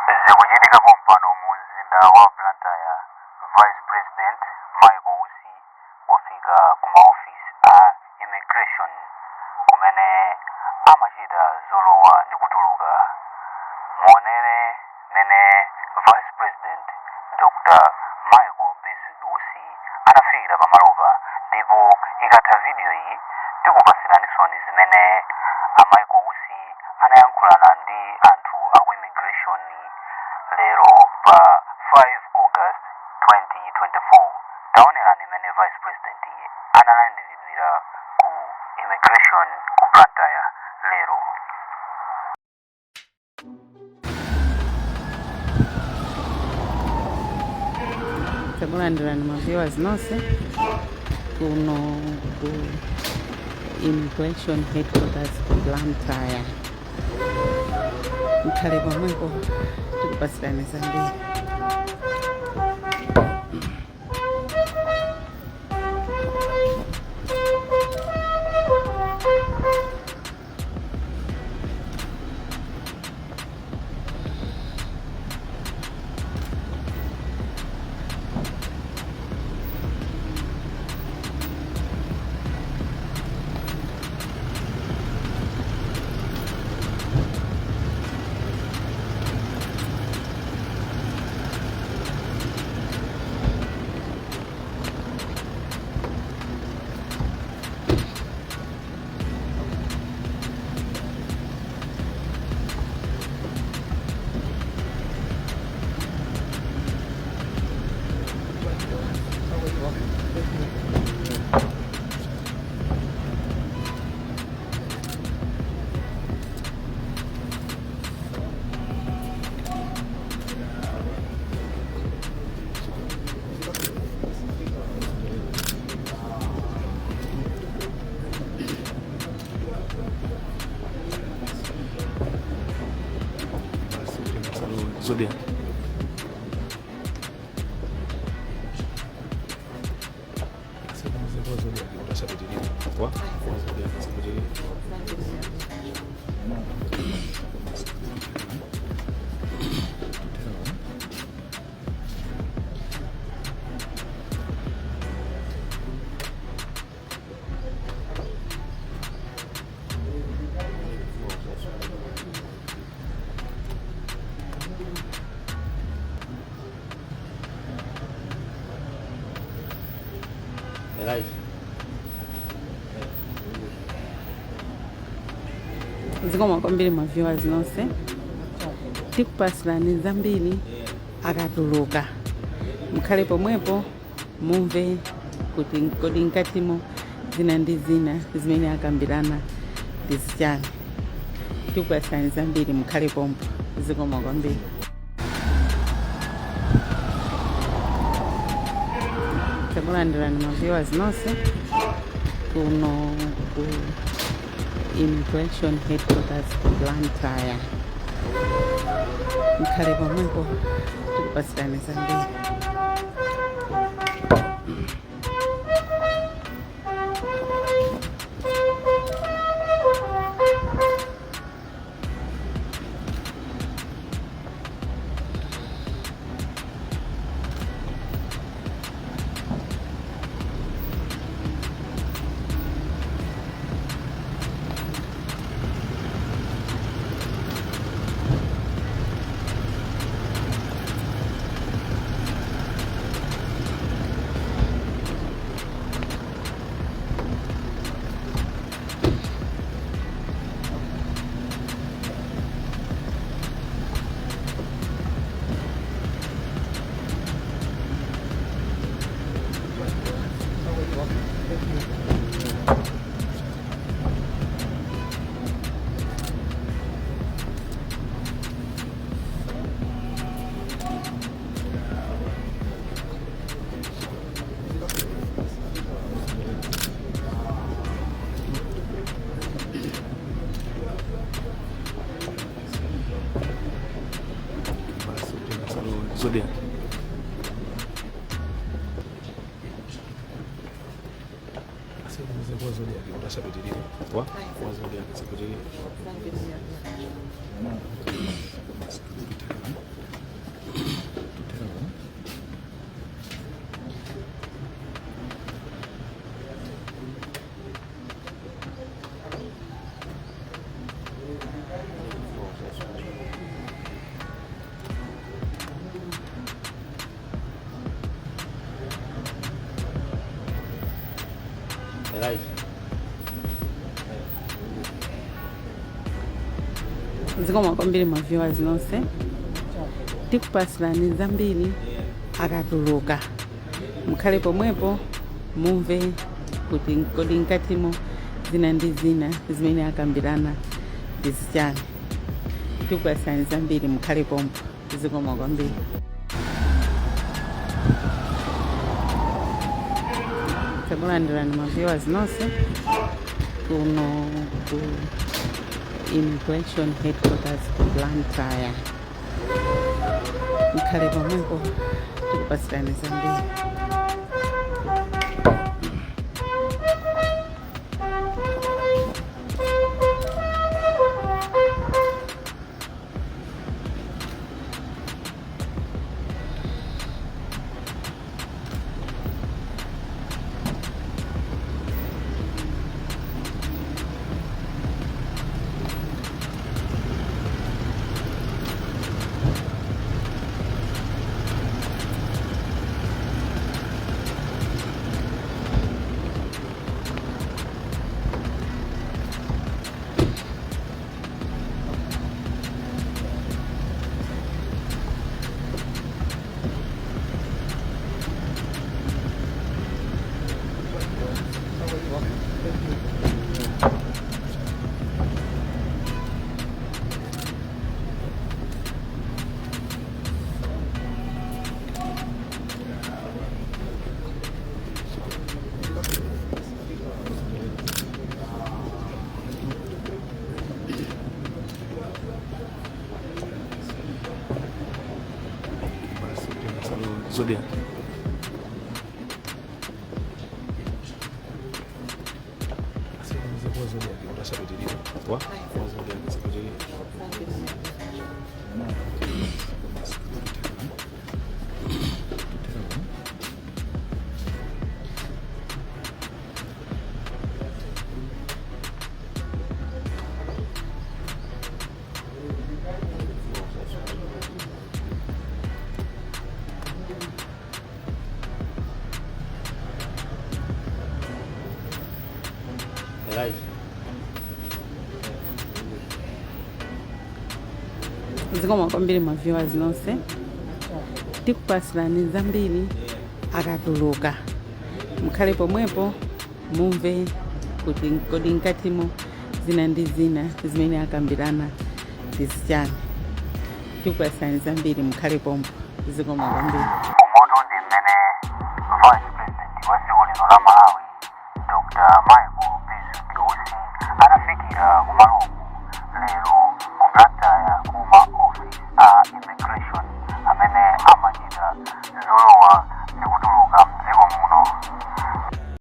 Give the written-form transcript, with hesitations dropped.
Zikuchitika pompano mu mzinda wa Blantyre. Vice President Michael Usi wafika ku maofisi a Immigration kumene amachita zolowa ndi kutuluka. Muonere mene Vice President Dr. Michael Bizwick Usi anafikira pamalopa, ndipo ikatha video iyi tikupasiranisoni zimene a Michael Usi anayankhulana ndi anthu aku Immigration lero pa 5 August 2024. Taonerani mmene Vice President analandiridwira ku Immigration ku Blantyre lero. Takulandirani ma viewers nonse kuno ku Immigration Headquarters ku Blantyre. Mukhale pomwepo, tikupasirani zambiri. Zodiac. Zikomo kwambiri ma viewers nonse, tikupasirani zambiri akatuluka. Mukhale pomwepo mumve kuti kodi mkatimo zina ndi zina zimene akambirana ndi zichani. Tikupasirani zambiri, mukhale pompo. Zikomo kwambiri. Takulandirani ma viewers nonse kuno ku Immigration Headquarters ku Blantyre. Mukhale pomwepo, tikupasirani zambiri. Zodiac. Zodiac. Zikomo kwambiri ma viewers nonse, tikupasilani zambiri akatuluka. Mukhale pomwepo mumve kuti kodi mkatimo zina ndi zina zimene akambirana ndi zichani. Tikupasilani zambiri, mukhale pompo. Zikomo kwambiri. Takulandirani ma viewers nonse kuno ku Immigration Headquarters ku Blantyre. Mukhale pomwepo, tikupasilani zambiri. Zodiac. Wa? Zodiac. Zikomo kwambiri ma viewers nonse, tikupasilani zambiri akatuluka. Mukhale pomwepo mumve kuti kodi mkatimo zina ndi zina zimene akambirana ndi zichani. Tikupasilani zambiri, mukhale pompo. Zikomo kwambiri. Umoto ndi mmene Vice President wa dziko lino la Malawi, Dr Michael